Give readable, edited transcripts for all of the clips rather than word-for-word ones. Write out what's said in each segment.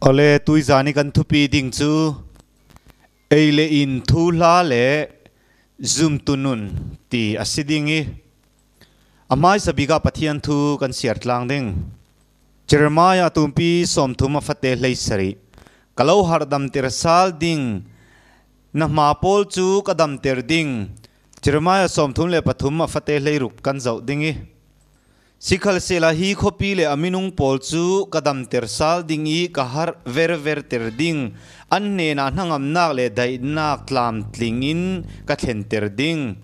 Awle, tuizan i kan thupi ding chu ei le in thu hla le zumtu nun ti a si ding i a hmaisa bik ah Pathian thu kan siar tlang ding. Jeremiah tumpi 30 a fate 17. Ka lo hardam ter sal ding, na hma pawl chu ka damter ding. Jeremiah 33 a fate 16 kan zoh ding i Sikhalsehla hi khuapi le a minung pawl cu ka damter sal ding i ka harh verver ter ding, an hnenah hnangamnak le daihnak tlamtling in ka thlenter ding.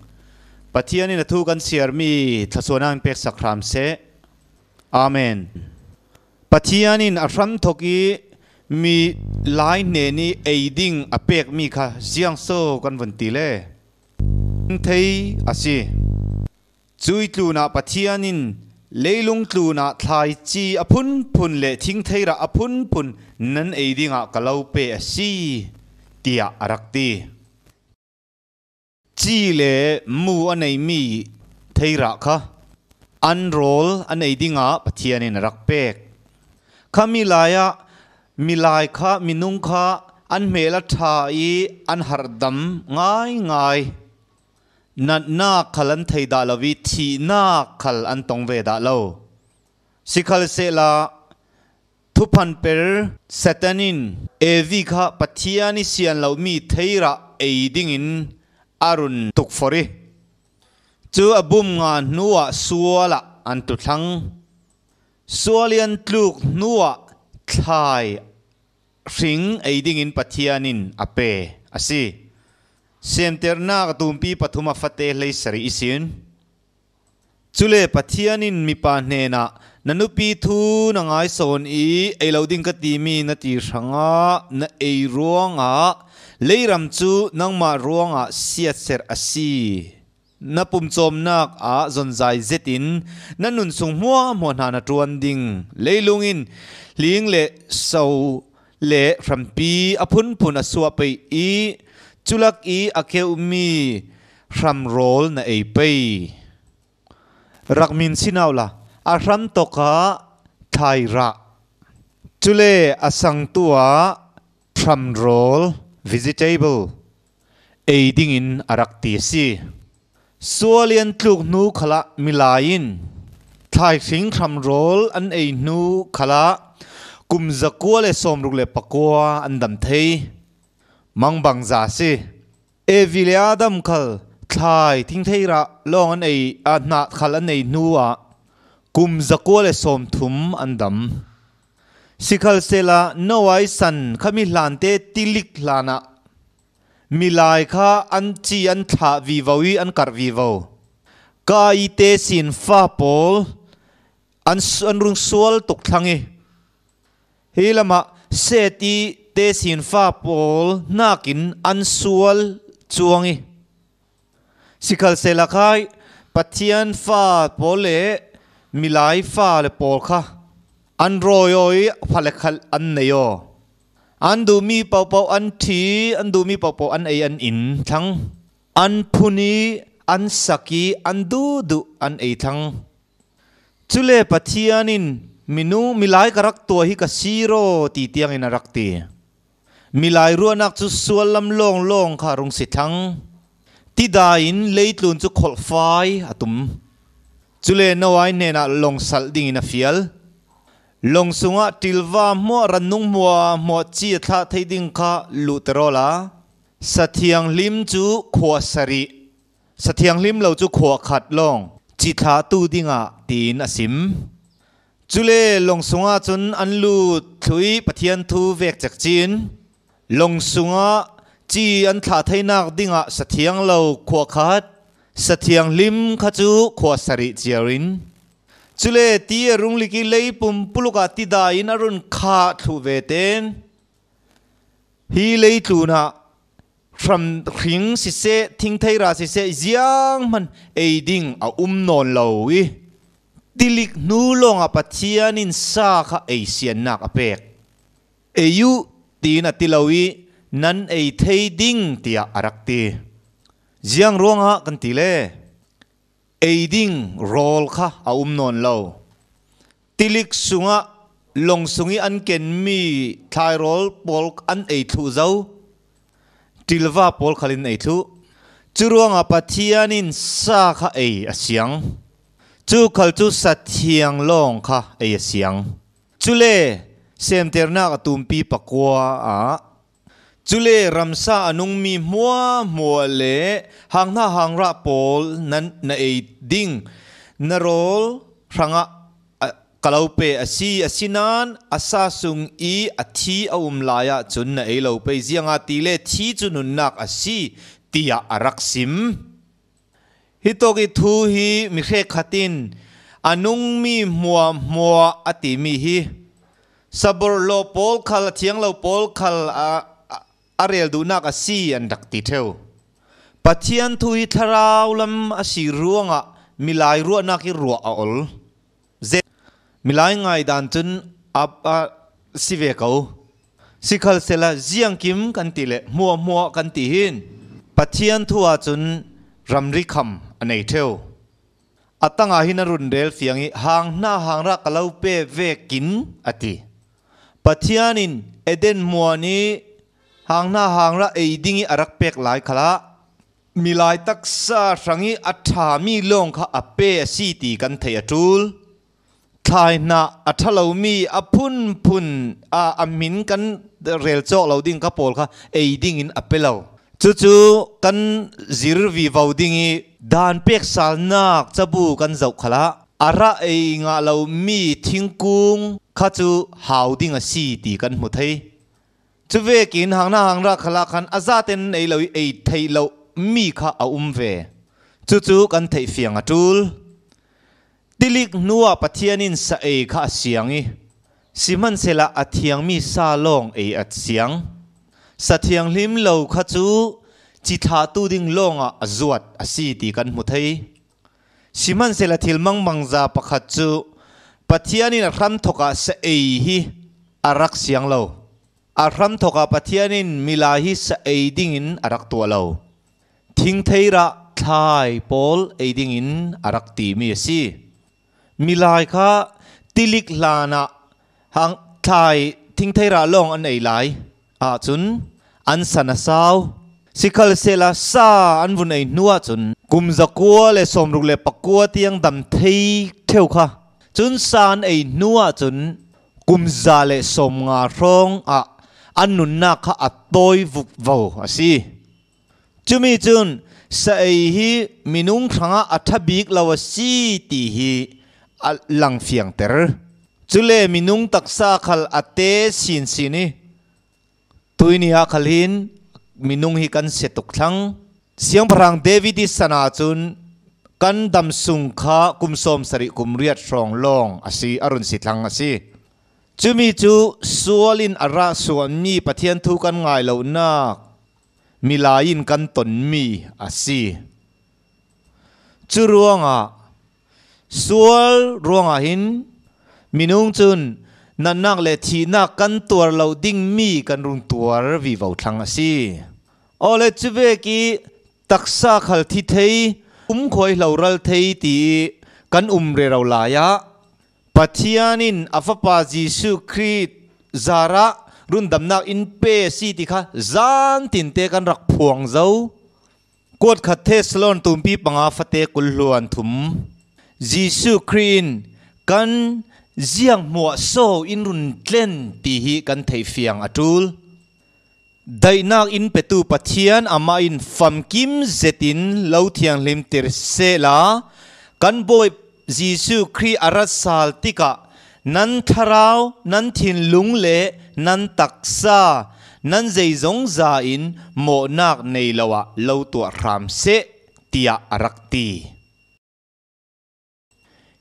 Pathian in a thu kan siarmi thluachuahnak in peksak hram seh. Amen. Pathian in a hramthawk i mi lai hnen i ei ding a pekmi kha ziangso kan vun ti le thei a si. Cui tlun ah Pathian in leilung tlun ah thlaici a phunphun le thingthei rah a phunphun nan ei dingah ka lo pe a si, tiah a rak ti. Ci le mu a neimi theirah kha an rawl an ei dingah Pathian in a rak pek. Kha milai ah milai kha minung kha an hmel a ṭha i an harhdam ngaingai. Natnak khal an thei dah lo i thihnak khal an tong ve dah lo. Sikhalsehla thuphan per Satan in Evi kha Pathian i sian lomi theirah ei dingin a run tukforh i cu a bum nga hnuah sual ah an tlu thlang. Sual i an tluk hnuah thlai hring ei dingin Pathian in a pe a si. Semternak a tumpi pathum a fate 17 i sin. Cule Pathian in mipa hnenah na nupi thu na ngai sawn i ei lo ding ka timi na ti hrangah na ei ruangah leiram cu nangmah ruangah siatserh a si. Na pumcawmnak ah zonzai zet in na nun sung hmuahhmuah hna na ṭuan ding. Leilung in hling le so le hrampi a phunphun a suah pei i culak i a keuhmi hramrawl na ei pei. Rak min sinau la, a hram tawk ah thlai rah. Cule a sangtu ah hramrawl, vegetable, ei dingin a rak ti a si. Sual i an tluk hnu khalah milai in thlaihring hramrawl an ei hnu khalah kum 169 an dam thei. Mangbang za si. Evi le Adam khal thlai thingthei rah lawng an ei a hnah khal an ei hnu ah kum 130 an dam. Sikhalsehla Noah i san kha mi hlante tilik hlanah milai kha an ci an thlah vivo i an karh vivo. Ka i te sin fa pawl an rung sual tuk thlang i hi lamah Seth i te sin fa pawl nakin an sual cuang i Sikhalsehla khai Pathian fa pawl le milai fa le pawl kha an rawi aw i fale khal an nei aw. An duhmi paohpaoh an ṭhi, an duhmi paohpaoh an ei an inn thlang. An phun i an sak i an duhduh an ei thlang. Cule Pathian in minung milai ka rak tuah hi ka si raw ti tiangin a rak ti. Milai ruahnak cu sual lam lawnglawng kha rung si thlang. Tidai in leitlun cu kholh fai a tum. Cule Noah hnenah lawng salh dingin a fial. Lawng sungah ṭilva hmuah rannung hmua hmuah ci a thlah thei ding kha luhter aw la. Sathianghlim cu khua sarih, sathianghlim lo cu khua khat lawng ci thlahtu dingah tiin a sim. Cule lawng sungah cun an lut thlu i Pathian thu vek cekcin. Lawng sungah ci an thlah theinak dingah sathiang lo khua khat, sathianghlim kha cu khua sarih ciar in. Cule ti a rung lik i lei pumpuluk ah tidai in a run khah thlu ve ten. Hi leitlun ah hram hring siseh, thingthei ra siseh, ziang hmanh ei ding a um nawn lo i tilik hnu lawngah Pathian in sa kha ei siannak a pek. Ei u tiin a ti lo i nan ei thei ding tiah a rak ti. Ziang ruangah kan ti le ei ding rawl kha a um nawn lo. Tilik sungah Lawng sung i an kenmi thlairawl pawl an ei thlu zo. Ṭilva pawl khal in ei thlu. Cu ruangah Pathian in sa kha ei a siang. Cu khal cu sa thiang lawng kha ei a siang. Cule semternak a tumpi pakua ah cule ramsa a nungmi hmuahhmuah le hanghna hangrah pawl nan na ei ding na rawl hrangah ka lo pe a si. Asinain a sa sung i a thi a um lai ahcun na ei lo pei, ziangah ti le thi cu nunnak a si tiah a rak sim. Hi tawk i thu hi mi hrekhat in a nungmi hmuahhmuah a timi hi saborhlaw pawl khal a thiang lo pawl khal a rel duhnak a si an rak ti ṭheo. Pathian thu hi thlarau lam a si ruangah milai ruahnak hi ruah a ol. Milai ngai dan cun a si ve ko. Sikhal sela ziangkim kan ti le hmuahhmuah kan ti hin Pathian thu ahcun ramri kham a nei ṭheo. A tangah hin a run rel fiang i hang hna hang ra ka lo pe ve kin a ti. Pathian in Eden muan i hang hna hang ra ei ding i a rak pek lai khala milai taksa hrang i a ṭhami lawng kha a pe a si ti kan theih a ṭul. Thlai hnah a ṭhalomi a phunphun a min kan rel cawk lo ding kha pawl kha ei ding in a pe lo. Cucu kan zir vivo ding i dan pek salnak cabu kan zoh khalah a ra ei ngah lomi thingkung kha cu hau ding a si ti kan hmu thei. Cu vekin hangna hangra khala khan a zaten ei lo i ei thei lo mi kha a um ve. Cucu kan theih fiang a ṭul. Tilik hnuah Pathian in sa ei kha a siang i sihmanhsehlaw a thiangmi sa lawng ei a siang. Sa thianghlim lo kha cu cithlahtu ding lawngah a zuat a si ti kan hmu thei. Sihmanhsehlaw thil mangmangza pakhat cu Pathian in a hramthawk ah sa ei hi a rak siang lo. A hramthawk ah Pathian in mila hi sa ei dingin a rak tuah lo. Thingthei rah thlai pawl ei dingin a rak timi a si. Milai kha tilik hlan ah hang thlai thingthei rah lawng an ei lai ahcun an san a sau. Sikhal sela sa an vun ei hnu ahcun kum 169 tiang dam thei theu kha. Cun sa an ei hnu ahcun kum 150 hrawng ah an nunnak kha a tawi vukvo a si. Cumi cun sa ei hi minung hrangah a ṭha bik lo a si ti hi a lang fiangter. Cule minung taksa khal a te sinsin i tuini ah khal hin minung hi kan si tuk thlang. Siangpahrang David i san ahcun kan dam sung kha kum 70 kum riat hrawng lawng a si, a run si thlang a si. Cumi cu sual in a ra suanmi Pathian thu kan ngai lonak milai in kan tonmi a si. Cu ruangah sual ruangah hin minung cun natnak le thihnak kan tuar lo dingmi kan rung tuar vivo thlang a si. Awle cu vek i taksa khal thi thei um khoi hlo ral thei ti kan um rero lai ah Pathian in a Fapa Jesuh Khrih zarah rundamnak in pe si ti kha zan tinte kan rak phuang zo. Kuat khat Thessalon tumpi panga fate kul hluan thum. Jesuh Khrih in kan ziang hmuah so in run tlen ti hi kan thei fiang a ṭul. Daihnak in petu Pathian amah in famkim zetin lo thianghlim tir sehla kan Bawi Jesuh Khrih a rat sal tikah nan thlarau, nan thinlung le nan taksa, nan zeizong za in mawhnak nei lo ah lo tuah hram seh tiah a rak ti.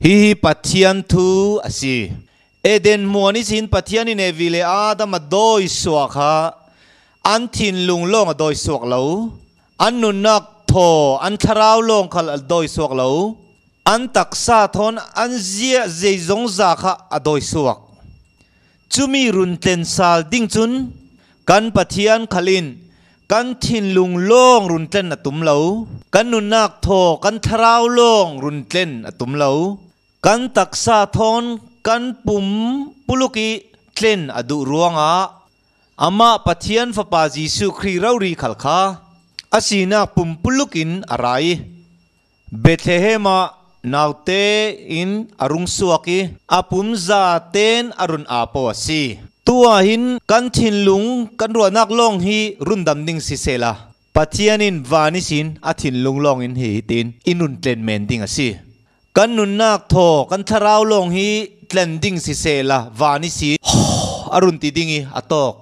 Hihi Pathian thu a si. Eden muan i sin Pathian in Evi le Adam a dawi suak kha an thinlung lawng a dawi suak lo. An nunnak thaw, an thlarau lawng kha a dawi suak lo. An taksa thawn an zia zeizong za kha a dawi suak. Cumi run tlen sal ding cun kan Pathian khalin kan thinlung lawng run tlen a tum lo. Kan nunnak thaw, kan thlarau lawng run tlen a tum lo. Kan taksa thawn kan pum puluk i tlen a duh ruangah Amah Pathian Fapa Jesuh Khrih rori khal kha a sinak pumpuluk in a ra i Bethlehem ah naute in a rung suak i a pum za tein a run aa paw a si. Tu ah hin kan thinlung kan ruahnak lawng hi rundam ding si sehla Pathian in van i sin a thinlung lawng in hi tiin i nun tlen men ding a si. Kan nunnak thaw kan thlarau lawng hi tlen ding sisehla van i si a run ti ding i a tawk.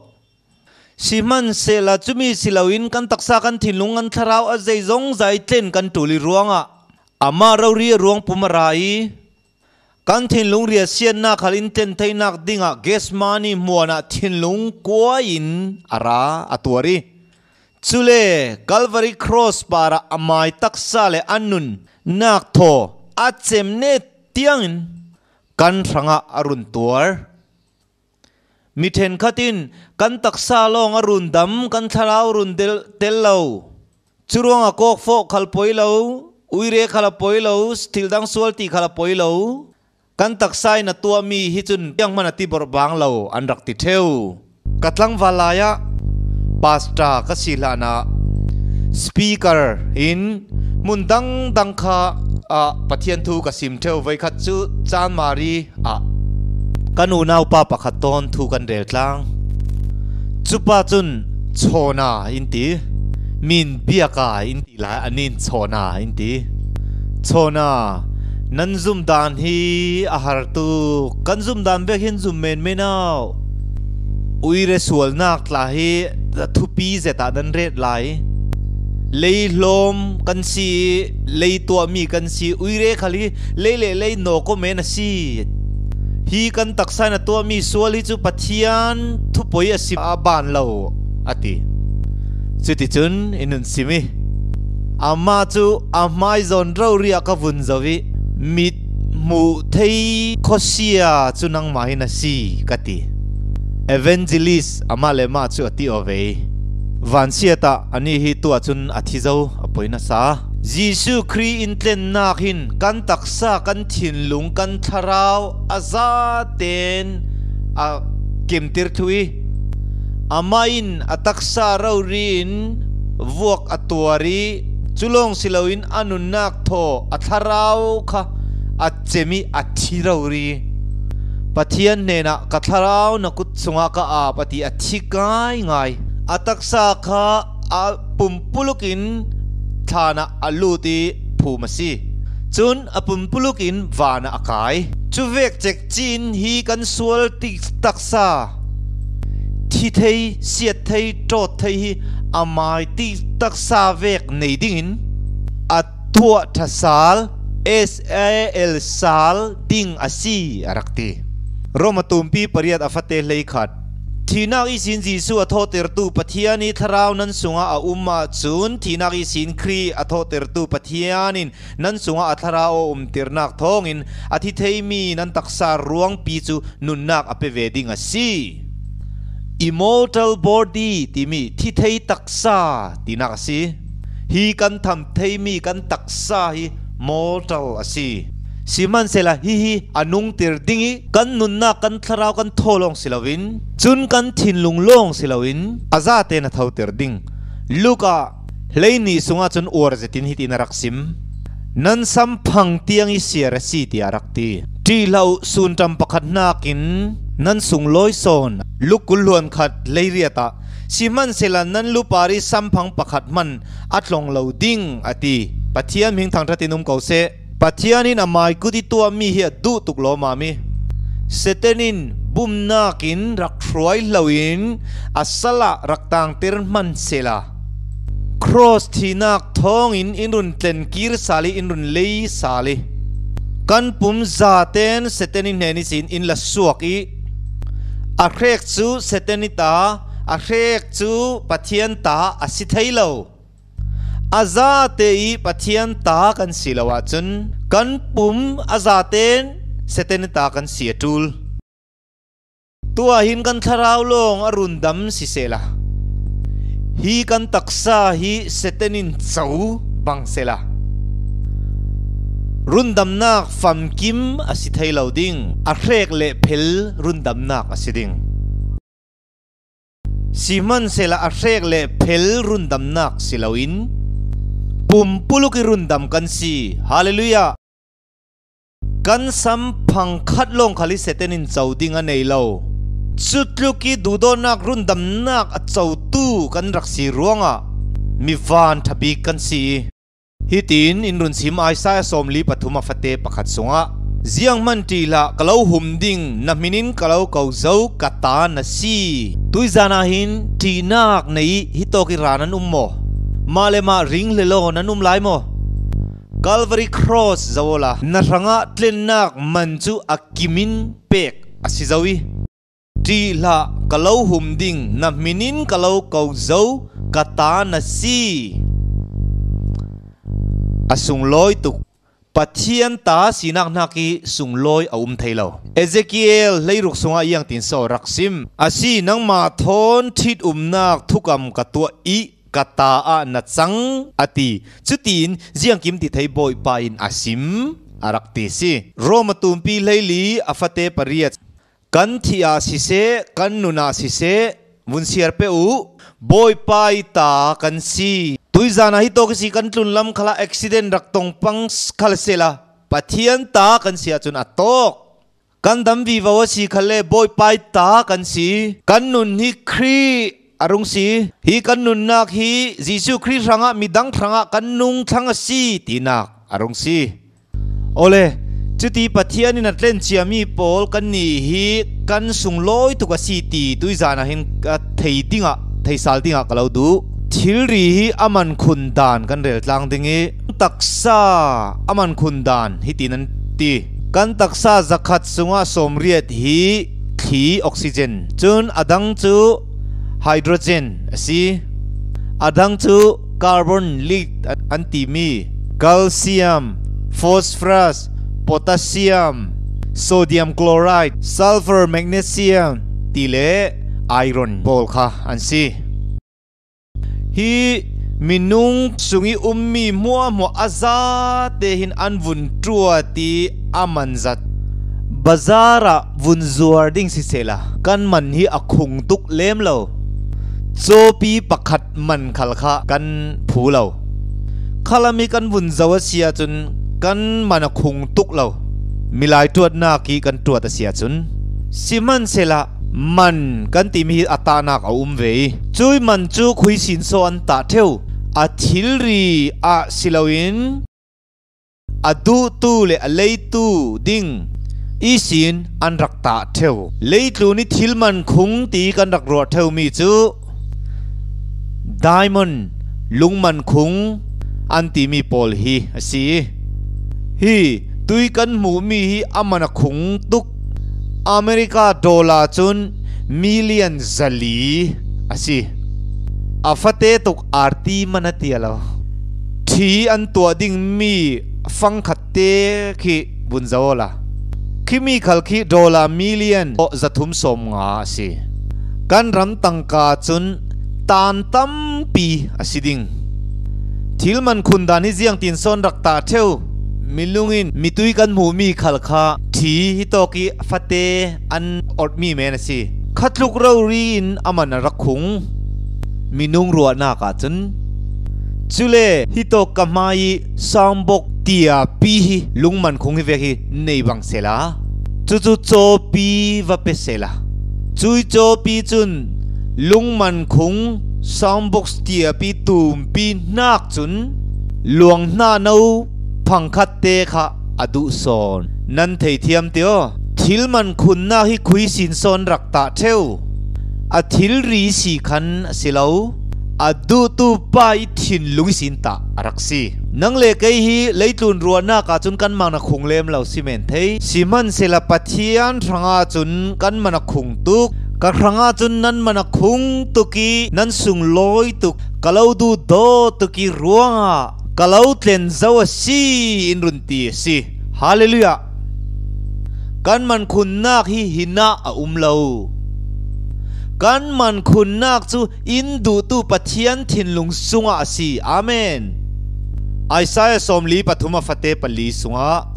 Sihmanhsehlaw cumi si loin kan taksa kan thinlung kan thlarau a zeizong zai tlen kan ṭul i ruangah amah rori a ruang pum a ra i kan thinlung riasiannak hal in tlen theinak dingah Gethsemane hmuan ah thinlung kuai in a ra a tuar i Cule Calvary Cross par ah a mai taksa le a nun nak thaw a cemne tiangin kan hrangah a run tuar. Mi ṭhenkhat in kan taksa lawng a run dam, kan thlarau run tel lo. Cu ruangah kawkfawh khal poi lo, uire khal a poi lo, thil dang sual ti khal a poi lo. Kan taksa in a tuahmi hi cun tiang hmanh a ti bang lo an rak ti ṭheu. Ka tlangval lai ah pastor ka si hlan ah speaker in hmun dangdang kha ah Pathian thu ka sim ṭheu. Voikhat cu Chanmari ah kan unaupa pakhat tawn thu kan rel tlang. Cupa cun Chawna in ti. Min biaka in ti lai anin Chawna in ti. Chawna nan zum dan hi a har tuk. Kan zum dan bek hin zum men men au. Uire sualnak tla hi thupi zet ah nan ret lai. Lei hlawm kan si, lei tuahmi kan si, uire khal hi lei le lei no ko men a si. Hi kan taksa na tuahmi sual hi cu Pathian thupoi a si a ban lo ati. Cuticun inun simi. Amah cu a hmai zawn rori ah ka vun zo i mit hmuh thei khuasia cu nangmah hin a si ka ti. Evangelist amah le mah cu a ti aw ve. Vanchiat ah ani hi tuah cun a thi zo a poi nasa. Jesuh Khrih in tlennak hin kan taksa, kan thinlung, kan thlarau a za tein a kemtir thu i amah in a taksa rori in vuak a tuar i culawng si loin a nunnak thaw a thlarau kha a cem i a thi rori. Pathian hnenah ka thlarau na kut chungah ka ap a ti a thi ngaingai. A taksa kha a pumpuluk in thlan ah a lut i phum a si. Cun a pumpuluk in van ah a kai. Cu vek cek cin hi kan sual ti taksa thi thei siat thei ṭawt thei hi a mai ti taksa vek nei dingin a tuah ṭhasal SAL sal ding a si a rak ti. Roma tumpi pariat a fate hlei khat. Thihnak i sin Jesuh a thawhtertu Pathian i thlarau nan sungah a um ahcun thihnak i sin Khrih a thawhtertu Pathian in nan sungah a thlarau a umtirnak thawngin a thi theimi nan taksa ruangpi cu nunnak a pe ve ding a si. Immortal body timi thi thei taksa tinak a si. Hi kan tham theimi kan taksa hi mortal a si. Sihmanhsehlaw hihi a nungtir ding i kan nunnak kan thlarau kan thaw lawng si loin cun kan thinlung lawng si loin a za tein a thoter ding. Luka hleihnih sungah cun uar zetin hitin a rak sim. Nan sam phang tiang i siar a si tiah a rak ti. Ṭihlo sunṭam pakhat nakin nan sunglawi sawn. Lukul hluan khat hleiriat ah sihmanhsehlaw nan lupar i samphang pakhat hmanh a tlong lo ding a ti. Pathian hming thangṭhat in um ko seh. Pathian in a mai kut i tuahmi hi a duh tuk lawmmam i Satan in bumnak in rak hruai loin a sal ah rak tangter hmanh sehla. Cross thinak thawngin in run tlen kir sal i in run lei sal i kan pum zaten Satan i hnen i sin in la suak i a hrek cu Satan i ta a hrek cu Pathian ta a si thei lo. A zate i Pathian ta kan si lo ahcun kan pum a zaten Satan ta kan si a ṭul. Tuah hin kan thlarau lawng a run dam si sehla. Hi kan taksa hi Satan in co bang sehla. Rundamnak famkim a si thei lo ding, a hrek le phel rundamnak a si ding. Sihmanhsehlaw a hrek le phel rundamnak si loin pumpuluk i rundam kan si. Hallelujah! Kan sam phangkhat lawng khal hi Satan in co ding a nei lo. Cu tluk i duhdawtnak rundamnak a cotu kan rak si ruangah mi van ṭha bik kan si. Hitin in run chim Isaiah 43 a fate pakhat sungah Ziang hmanh ṭih hlah, ka lo hum ding, na min in ka lo ko zo, ka ta na si. Tuizan ah hin ṭihnak nei i hi tawk i ra nan um maw? Mah le mah ring hlelaw nan um lai maw? Calvary Cross zola na hrangah tlennak man cu a kim in pek a si zo i ṭih hlah ka lo hum ding na min in ka lo ko zo ka ta na si a sunglawi tuk Pathian ta sinak hnak i sunglawi a um thei lo Ezekiel hleiruk sungah iang tin so rak sim asi nangmah thawn ṭhit umnak thukam ka tuah i ka ta ah na cang a ti. Cutin ziangkim ti thei Bawipa in a sim a rak ti si. Rome a tumpi hleili a fate pariat. Kan thi ah siseh, kan nun ah siseh, vun siar pe u, Bawipa i ta kan si. Tuizan ah hi tawk si kan tlun lam khala accident rak tong pang khal sela Pathian ta kan si ahcun a tawk. Kan dam vivo a si khal le Bawipa i ta kan si. Kan nun hi Khrih a rung si. Hi kan nunnak hi Jesuh Khrih hrangah midang hrangah kan nung thlang a si tinak a rung si. Ole, cuti Pathian in a tlen ciami pawl kan nih hi kan sunglawi tuk a si ti tuizan ah hin thei dingah theisal dingah ka lo duh. Thilri hi aman khun dan kan rel tlang ding i taksa aman khun dan hi ti nan ti. Kan taksa zakhat sungah 80 hi thli oxygen, cun a dang cu hydrogen a si. A dang cu carbon lead an timi calcium, phosphorus, potassium, sodium chloride, sulfur, magnesium ti le iron pawl kha an si. Hi minung chung i ummi hmuahhmuah a zate hin an vun ṭuat i a man zat. Bazaar ah vun zuar ding sisehla kan man hi a khung tuk lem lo. Cawpi pakhat man khal kha kan phu lo. Khalami kan vun zo a si ahcun kan man a khung tuk lo. Milai ṭuatnak i kan ṭuat a si ahcun. Sihmanhsehlaw man kan timi hi a tahnak a um ve i cui man cu khui sin so an tah theu a thilri ah si loin a duhtu le a leitu ding isin an rak tah theu leitlu ni thil man khung ti kan rak ruah theu mi cu diamond lungman khung an timi pawl hi a si hi tui kan hmuhmi hi aman a khung tuk America dollar cun million 400 a si. A fate tuk arti man a tia lo. Thi an tuah dingmi fangkhat te khi vun zo la. Khimi khal khi dollar million 350 a si. Kan ram tangka cun tan tampi a si ding. Thil man khun dan hi ziang tin son rak ta theu. Milung in mitui kan hmuhmi khal kha thi hi tawk i fate an orhmi men a si. Khatluk rori in aman a rak khung. Minung ruahnak ahcun cule hi tawk ka hmai i sangbok tia pi hi lungman khung hi vek hi nei bang sela. Cucu cawpi va pe sela. Cui cawpi cun lungman khung soundbox tia pi tumpi hnak cun luang hna no phangkhat te kha a duh sawn. Nan theithiam tio. Thil man khunnak hi khui sin sawn rak tah theu. A thilri si khan a si lo. A duhtu pa i thinlung sin tah a rak si. Nang le kei hi leitlun ruahnak ah cun kan mang na khung lem lo si men thei. Sihmanhsehlaw Pathian hrangah cun kan man a khung tuk. Ka hrangah cun nan man a khung tuk i nan sunglawi tuk. Ka lo duh daw tuk i ruangah ka lo tlen zo a si in run ti a si. Hallelujah! Kan man khunnak hi hinah a um lo. Kan man khunnak cu inn duhtu Pathian thinlung sungah a si. Amen. Isaiah 43 a fate pali sungah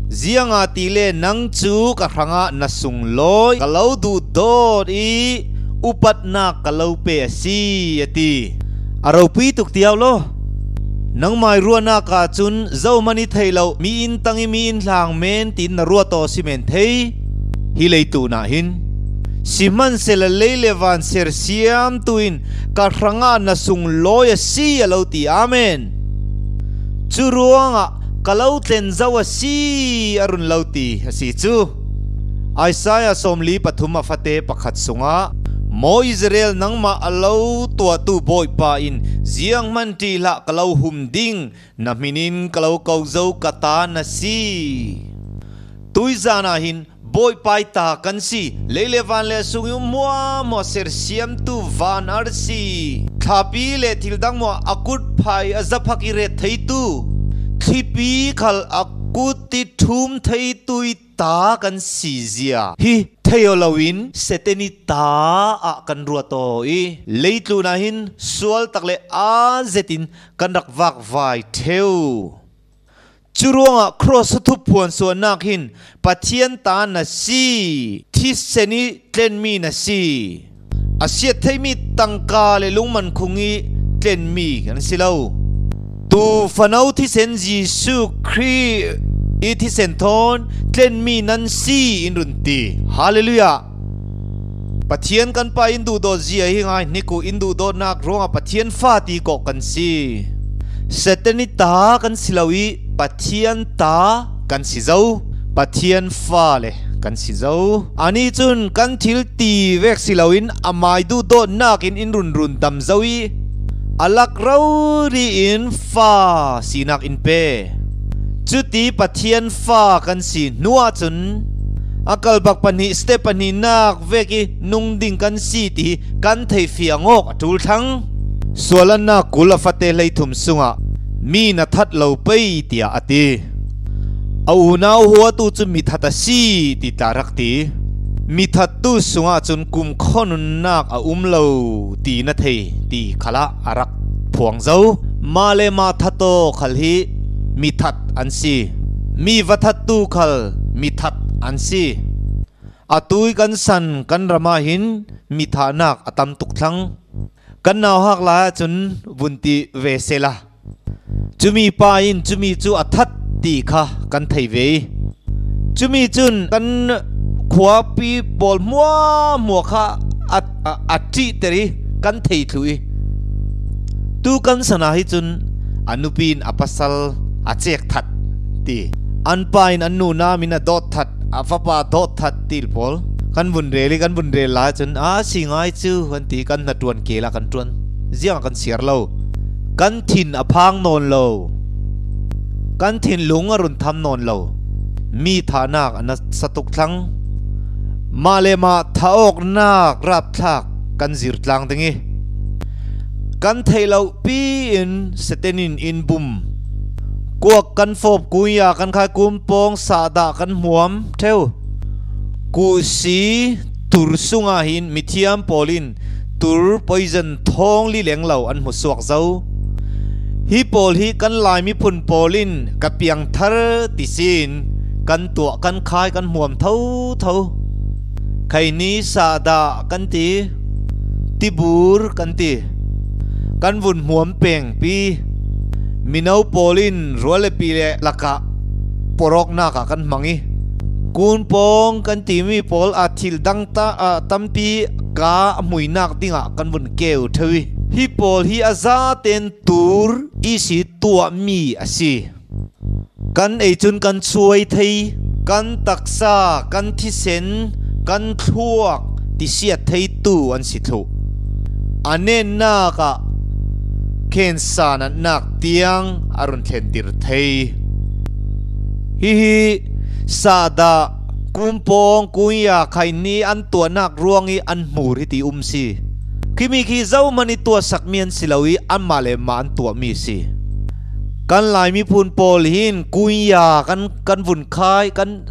Zianga ti le nang chu ka hrangah na sunglawi ka lo duh dawt i upatnak ka lo pe a si a ti. A ropui tuk tiau lo. Nangmai ruahnak ah cun zohmanh i thei lo mi inn tang i mi inn hlang men tiin na ruah taw si men thei. Hi leitu nah hin sihmanhsehlaw lei le van sersiam tuin ka hrangah na sunglawi a si a lo ti. Amen. Cu ruangah ka lo tlen zau a si a run lo ti a si cu. Isaiah 43 a fate pakhat sungah Maw Israel nangmah a lo tuahtu Bawipa in ziang hmanh ṭih hlah ka lo hum ding na min in ka lo ko zo ka ta na si. Tuizan ah hin Bawipa ta kan si, lei le van le sung i um muamua sersiamtu van arsi, thlapi le thil dang maw a kut phai a zaphak i ret theitu, thlipi khal a kut i ṭhum theitu i ta kan si zia hi thei loin Satan i ta ah kan ruat aw i leitlun ah hin sual tak le aa zet in kan rak vakvai ṭheu. Cu ruangah cross thup phuan sualnak hin Pathian ta na si, thisen i tlenmi na si. A siat theimi tangka le lungman khung i tlenmi kan si lo. Tu fano thisen Jesuh Khrih i thisen thawn tlenmi nan si in run ti. Hallelujah! Pathian kan Pa in duhdawt zia hi ngai hnik u in duhdawtnak ruangah Pathian fa ti kawh kan si. Satan i ta kan si lo i Pathian ta kan si zo. Pathian fa le kan si zo. Ani cun kan thil ti vek si loin amai duhdawtnak in in run run dam zo i alak rori in fa sinak in pe. Cuti Pathian fa kan si hnu ahcun a kal bak pahnih step pahnih nak vek i nung ding kan si ti kan thei fiang awk a ṭul thlang. Sualannak 20 a fate 33 sungah mi na that lo pei tiah a ti. A unau huatu cu mi that a si ti tla rak ti. Mi thattu sungah cun kum khonunnak a um lo ti na thei ti khala a rak phuang zo. Mah le mah thataw khal hi mi that an si. Mi va thattu khal mi that an si. Atu i kan san kan ram ah hin mi thahnak a tam tuk thlang. Kan nau hak lai ahcun vun ti ve sela. Cumi pa in cumi cu a that ti kha kan thei ve i cumi cun kan khuapi pawl hmuahhmuah kha a ṭihter i kan thei thlu i tu kan sana hi cun a nupi in a pasal a cek that ti an pa in an nu nam in a dawt that a fapa dawt that ti pawl kan vun rel i kan vun rel la cun a si ngai cu an ti kan hna ṭuan ke la kan ṭuan ziang kan siar lo kan thin a phang nawn lo kan thinlung a run tham nawn lo mi thahnak a sa tuk thlang mah le mah thaawknak rapthlak kan zir tlang ding i kan thei lo pi in setenin in bum kuak kan fawp kuya kan khai kum pawng sahdah kan hmuam theu ku si tur sungah hin mithiam pawl in tur poison thong li leng lo an hmu suak zo hi pawl hi kan Lai miphun pawl in ka piang thar ti sin kan tuah kan khai kan hmuam tho tho khai ni sahdah kan ti tibur kan ti kan vun hmuam peng pi mino pawl in rual le pi le lakah poroknak ah kan hmang i kun pawng kan timi pawl a thil dang ta tampi ka a muinak dingah kan vun keu theu i hi pawl hi a za ten tur i si tuahmi a si. Kan ei cun kan chuai thei, kan taksa, kan thisen, kan thluak ti siat theitu an si thlu. A nennak ah khensa natnak tiang a run thlentir thei. Hihi sahdah kumpawng kunya khai ni an tuahnak ruang i an hmur hi ti um si. Khimi khi zohmanh i tuahsakmi an si lo i anmah le mah an tuahmi si. Kan Lai miphun pawl hin kunya kan kan vun khai kan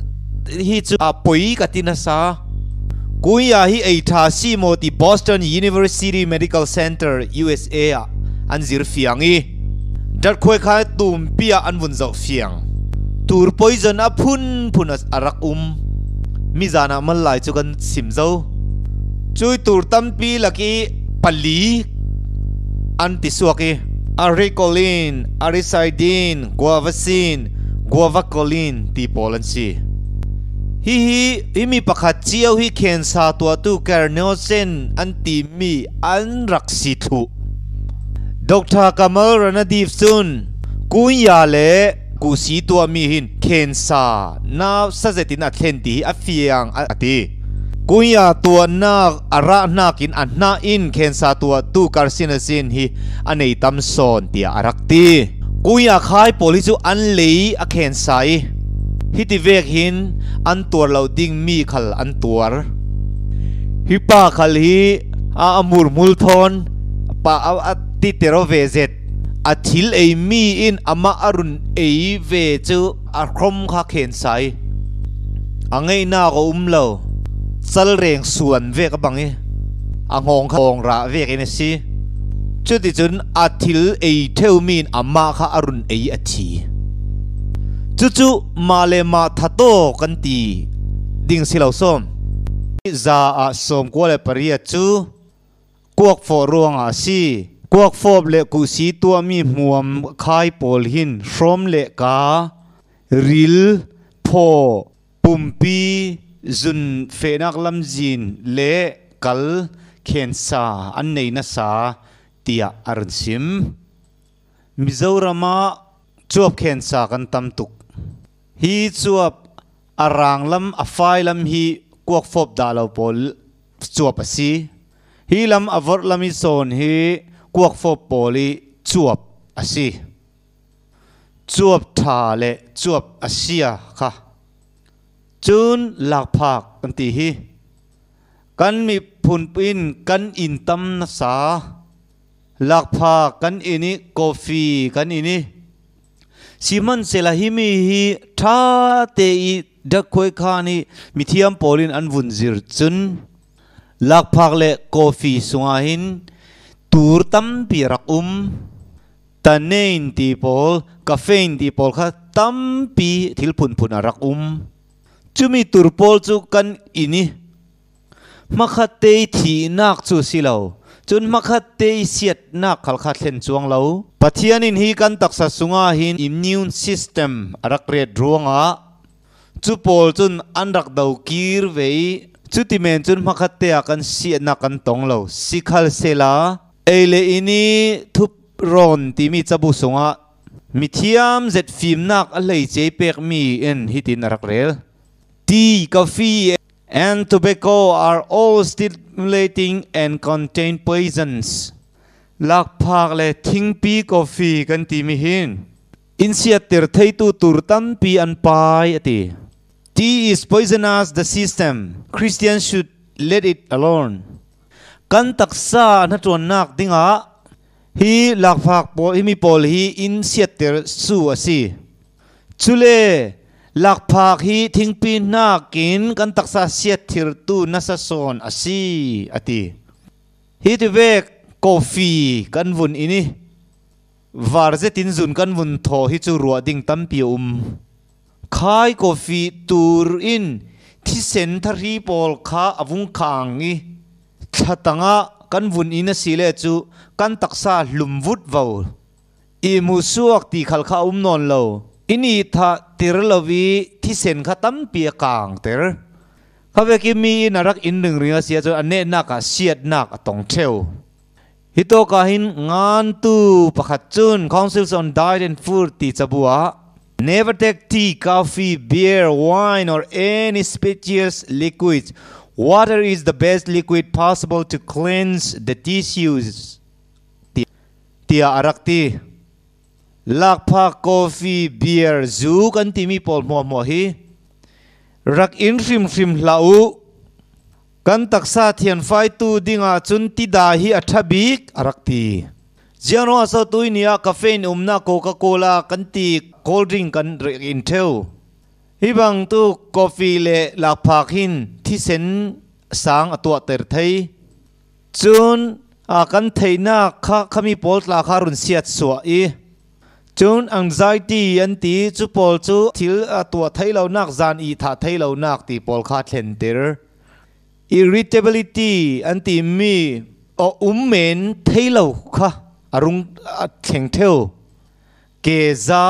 hi cu a poi ka ti nasa. Kunya hi ei tha si maw ti Boston University Medical Center USA ah an zir fiang i. Dat khuai kha tum pia an vun zau fiang. Tur poison a phun phun a rak um. Mi zana mal lai chu kan sim zo. Chui tur tampi laki pali an ti suaki. Arecoline, Aricidine, Guavacine, Guavacoline ti pawl an si. Hi hi hi mi pakhat chiao hi khensa tua tu carcinogen an ti mi an rak si thu. Dr. Kamal Ranadiv chun kunya le ku si tua mi hin khensa na sazetin a thlen ti a fiang ati. Kunya tua na ara nakin an na in khensa tua tu carcinogen hi anei tam son tia arakti. Kunya khai poli chu an lei a khensai. Hi ti vek hin an tuar lo ding mi khal an tuar. Hi pa khal hi a amur mul thon pa a ti tero ve zet. A thil ei mi in ama arun ei ve chu a khrom kha khensai. Angai na ko umlo. Sal reng suan ve ka bangi. A ngong khong ra ve ke si. Chu ti chun a thil ei theu min ama kha arun ei a thi. Chu chu ma le ma thato kan ti ding si lo som. Za a som ko le paria chu kuak fo ruang a si. Kuak fob le ku si tua mi muam khai pol hin hrom le ka ril pho pumpi zun fenak lam jin le kal khen sa an nei na sa tia arun sim. Mizorama chuap khen sa kan tam tuk. Hi chuap arang lam a fai lam hi kuak fop da lo pol chuap asi. Hi lam avor lami son hi kuak fop poli chuap asi. Chuap tha le chuap asia kha. Chun lak phak kan ti hi. Kan mi phun pin kan in tam na sa. Lak phak kan ini coffee kan ini. Simon sela hi mi hi tha te i dak khoi kha ni mithiam polin an vun zir chun. Lak phak le coffee sunga hin tur tam pi rak um. Tanein ti pol caffeine ti pol kha tam pi thil phun phun rak um. Chumi tur pol chu kan ini. Makhat te thi nak chu silo. Chun makhat te siat nak khal kha thlen chuang lo. Pathianin hi kan taksa sunga hin immune system arak re ruanga. Chu pol chun an rak dau kir vei. Chu ti men chun makhat te kan siat nak kan tong lo. Sikhal sela eile ini thup ron ti mi chabu sunga. Mithiam zet phim nak a lei che pek mi en hitin arak rel. Tea, coffee, and tobacco are all stimulating and contain poisons. Lak phak le thing pi coffee kan ti mi hin. Insia tir thei tu tur tam pi an pai ati. Tea is poisonous the system. Christians should let it alone. Kan taksa na tuan nak dinga hi lak phak po hi mi pol hi insia tir su asi. Chule lak phak hi thing pi nakin kan taksa siat thir tu nasa son asi ati. Hi ti vek coffee kan vun ini. Varze tin zun kan vun tho hi chu ruwa ding tam pi um. Khai coffee tur in thi sen thari pol kha avung khang i. Thatanga kan vun ina sile chu kan taksa lumvut vau. I mu suak ti khal kha um non lo. Ini tha tirlovi thi sen kha tam pi kang ter. Khave ki mi narak in ring ringa sia chu ane naka siat nak atong theu. Hito ka hin ngan tu pakhat chun Councils on Diet and Food ti chabua. Never take tea, coffee, beer, wine or any spirituous liquids. Water is the best liquid possible to cleanse the tissues. Tia arakti. Lakpa coffee, beer, zu kan timi pol mo mo hi. Rak in hrim hrim lau. Kan taksa thian fai tu dinga chun ti da hi athabik arakti. Jiano aso tuinia caffeine umna Coca-Cola kan ti cold drink kan in theu. Hi bang tu coffee le lakphak hin thi sen sang atua ter thei. Chun a kan theina kha khami pol tla kha run siat suwa i. Cun anxiety an ti cu pawl cu thil a tuah thei lo nak zan i tha thei lo nak ti pawl kha thlen-tir. Irritability an ti mi o um men thei lo kha a rung a thleng theu. Ke za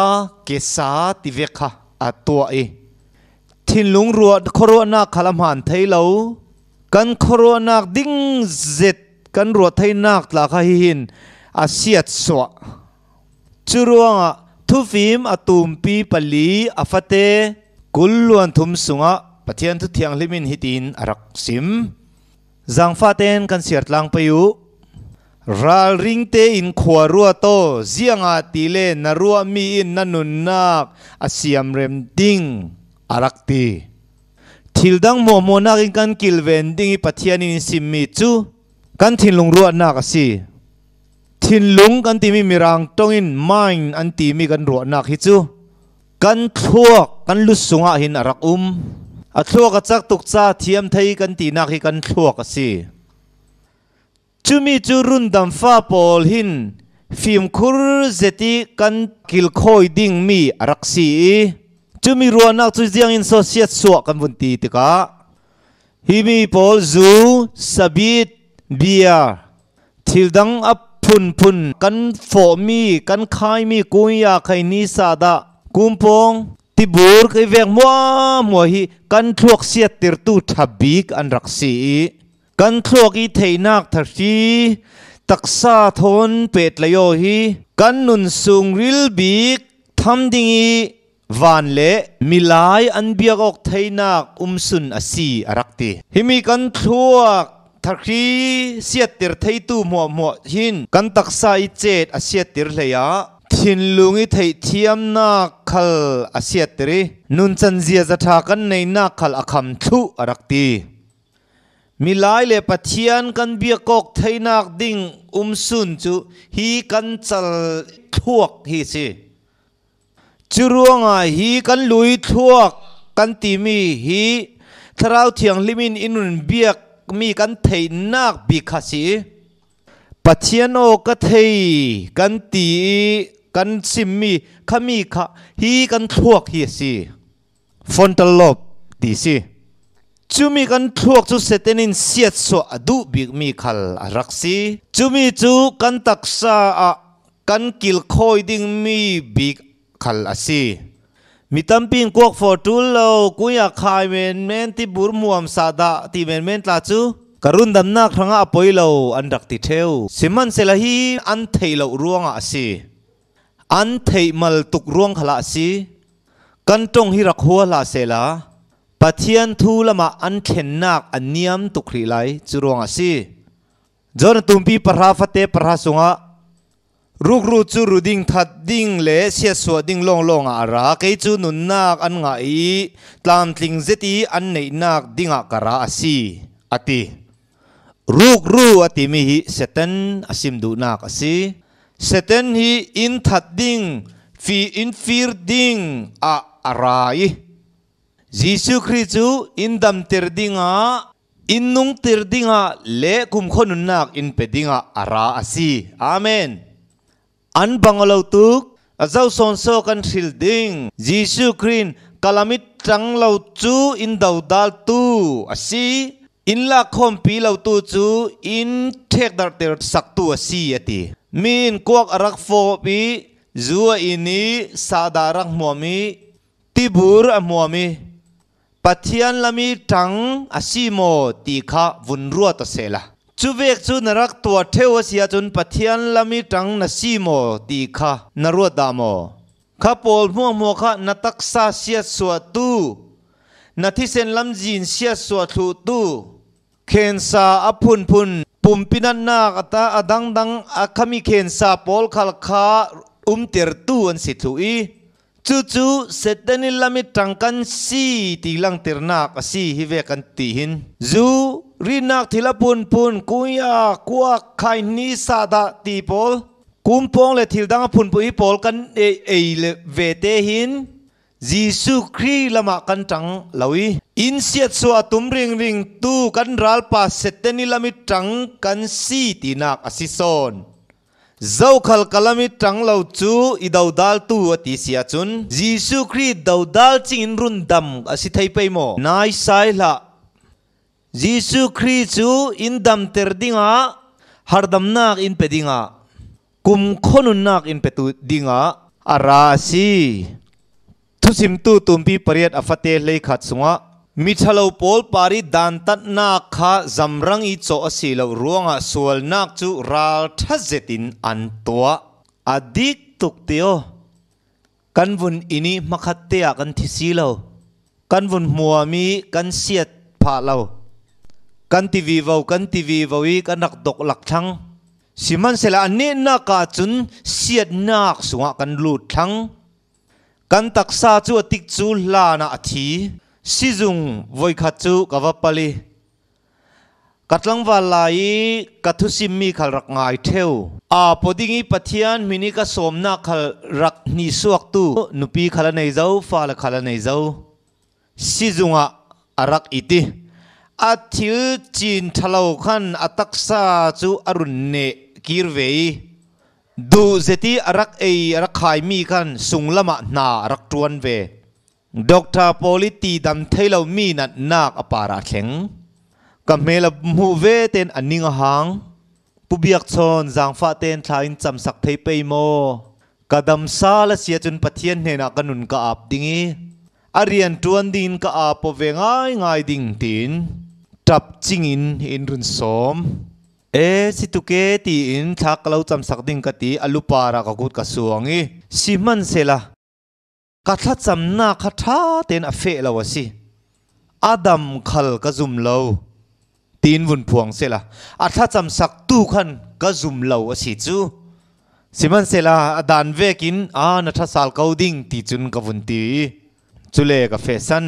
ke sa ti ve kha a tuah i thinlung ruah khuaruahnak khal a hmaan thei lo. Kan khuaruahnak ding zet kan ruah theinak tla kha hihin a siat suah. Cu ruangah thufim a tumpi pali a fate 20 luan thum sungah Pathian thu thianghlim in hitin a rak sim. Zaangfah tein kan siar tlang pei u. Ralring tein khua rua to ziangah ti le na ruahmi in na nunnak a siamrem ding a rak ti. Thil dang hmuahhmuahnak in kan kilven ding i Pathian in simmi cu kan thinlung ruahnak a si. Thinlung kan timi Mirang tong in mind an timi kan ruahnak hi cu kan thluak kan lusung ah hin a rak um. A thluak a cak tuk ca thiam thei kan tinak hi kan thluak a si. Cumi cu rundam fa pawl hin fimkhur zeti kan kilkhawi ding mi a rak si i cumi ruahnak cu ziang in sosiat suah kan vun ti tikah hi mi pawl zu, sabit, bia, Thil dang a phunphun kan fawhmi, kan khaimi kunya khai ni sa dah kumpawng tibur kai vek muahmuah hi kan thluak siattirtu ṭha bik an rak si i kan thluak i theinak thahri taksa thawn petlayo hi kan nun sungril bik tham ding i van le milai an biak awk theinak umsun a si a rak ti. Himi kan thluak thakri siattir theitu hmuahhmuah hin kan taksa i cet a siattir hlei ah thinlung i theihthiamnak khal a siattir i nuncan ziaza ṭha kan neinak khal a kham thluh a rak ti. Milai le Pathian kan biakawk theinak ding umsun cu hi kan cal thluak hi si. Curuangah hi kan lui thluak kan timi hi Thlarau Thianghlim in in run biakmi kan theihnak bik kha si. Pathian aw ka thei kan ti i kan chimmi khami kha hi kan thluak hi a si. Frontal lobe ti si. Cumi kan thluak cu Satan in siatsuah a duh bikmi khal a rak si. Cumi cu kan taksa ah kan kilkhawi dingmi bik khal a si. Mi tampi in kuak for ṭul lo, kuya khai men men ti bur muam sa dah ti men men tla cu ka rundamnak hrangah a poi lo an rak ti ṭheu. Sihmanhsehlaw hi an theih lo ruangah a si. An theih mal tuk ruang khala a si. Kan ṭong hi rak hua hlah sehla Pathian thu lamah an thlennak a niam tuk rih lai cu ruangah a si. John tumpi pahra fate pahra sungah rukru cu ruding that ding le siasuah ding lawnglawng ah a ra. Kei cu nunnak an ngah i tlamtling zet i an neihnak dingah ka ra a si, a ti. Rukru a timi hi Satan a sim duhnak a si. Satan hi inn that ding, fi in fir ding ah a ra i Jesuh Khrih cu inn damter dingah In nungtir dingah le kumkhua nunnak in pe dingah a ra a si. Amen. An bang lo tuk. A zo sawn kan hril ding. Jesuh Khrih kalamit tang lo cu in dodal tu a si. In lak khawmpi lo tu cu in ṭhekdarhter sak tu a si a ti. Mi in kuak a rak fawp i zu a in i sahdah a rak hmuam i tibur a hmuam i Pathian lam i ṭang a si maw ti kha vun ruat a seh la. Cu vek cu na rak tuah ṭheo a si ahcun Pathian lam i ṭang na si maw ti kha na ruat dah maw? Kha pawl hmuahhmuah kha na taksa siatsuahtu, na thisen lamzin siatsuah thluhtu, khensa a phunphun pumpinatnak a dangdang a khami khensa pawl khal kha umtertu an si thlu i cucu Satan i lam i ṭang kan si ti langhternak a si hi ve kan ti hin. Zu rinak thil a phunphun kuya kuak khai ni sahdah ti pawl kumpawng le thil dang a phunphun hi pawl kan ei le ve te hin Jesuh Khrih lamah kan ṭang lo i inn siatsuah a tum ringring tu kan ralpa Satan i lam i ṭang kan si tinak a si sawn. Zokhal kalami tang lo chu i dodal tu ati sia chun Jesu Khrih dodal ching in run dam asi thei pei mo nai sai hla Jesu Khrih chu in dam ter dinga hardam nak in pe dinga kum khonun nak in pe tu dinga ara si thusim tu tumpi pariat afate hlei khat sunga mi thalo pawl pari dan tat na kha zamrang i cho asi lo ruanga sual nak chu ral thazetin an tua adik tuk teo kan vun ini makhat te a kan thisi lo kan vun muami kan siat pha lo kan tivi vo kan tivi vo i kan rak dok lak thang siman sela ani na ka chun siat nak sunga kan lut thang kan taksa chu atik chu la na athi sizung voi khat chu kawa pali katlang walai kathu simmi khal rak ngai theu a podingi pathian mini ka somna khal rak ni suak tu nupi khala nei zo fa la khala nei zo sizunga arak iti a thil chin thalo khan ataksa chu arun ne kirvei du zeti arak ei arak khai mi khan sunglama na arak tuan ve Doctor Politi dam thailo mi nat nak apara thleng ka mela mu ve ten aninga hang pubiak chon zangfa ten thlain chamsak thei pei mo kadam sa la sia chun pathian hne na kanun ka ap dingi arian tuan din ka apo ve ngai ngai ding tin tap chingin in run som e situke ti in thak lo chamsak ding ka ti alupara ka gut ka suangi siman sela ka thla cham na kha tha ten a fe lo si adam khal ka zum lo tin vun phuang sela a thla cham sak tu khan ka zum lo si chu siman sela adan vekin a na tha sal kau ding ti chun ka vun ti chule ka fe san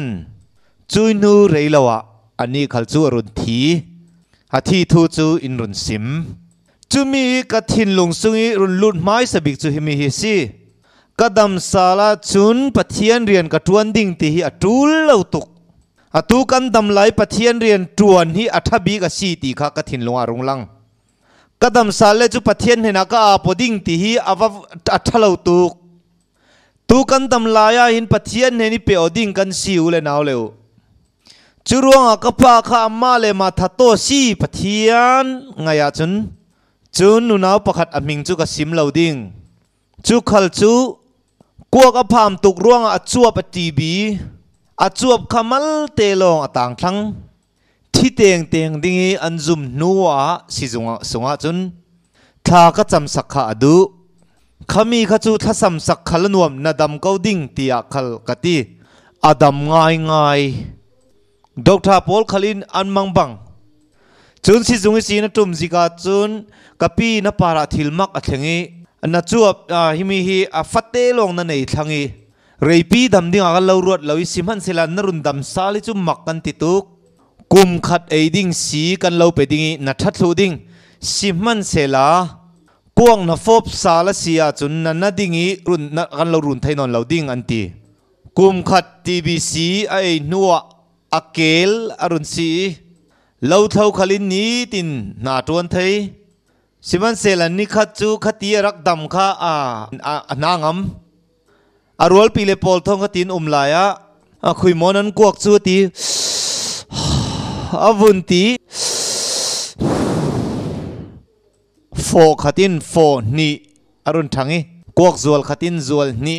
chui nu reilowa ani khal chu arun thi a thi thu chu in run sim chumi ka thin lung sungi run lut mai sabik chu himi hi si kadam sala chun pathian rian ka tuan ding ti hi atul lo tuk atu kan dam lai pathian rian tuan hi athabi ka si ti kha ka thin lunga rung lang kadam sale chu pathian hena ka apoding ti hi awa athalo tuk tu kan dam laya hin pathian heni pe oding kan si ule naw leu churuanga ka pa kha amma le ma thato si pathian ngaya chun chun nu naw pakhat aming chu ka sim lo ding chu khal chu kuak a pham tuk ruanga a chuap a tb a chuap khamal te long atang thlang thi teng teng dingi anjum nuwa si zunga sunga chun tha ka cham sakha adu khami kha chu tha sam sak khal nuam na dam ko ding tia khal kati adam ngai ngai doctor Paul khalin an mang bang chun si zungi si na tum zika chun kapi na para thilmak a thlengi na chuap himi hi a fate long na nei thlangi reipi dam ding a lo ruat loi simhan sela narun dam sali chu mak kan ti tuk kum khat ei ding si kan lo pe ding na thatlu ding simhan sela kuang na fop sala sia chun na na dingi run na kan lo run thainon lo ding an ti kum khat TBC ai nuwa akel arun si lo thau khalin ni tin na tuan thei siman sela ni khat chu khati rak dam kha a na ngam arwal pile pol thong kha tin umlaya a khui mon an kuak chu ti avun ti fo khatin fo ni arun thangi kuak zual khatin zual ni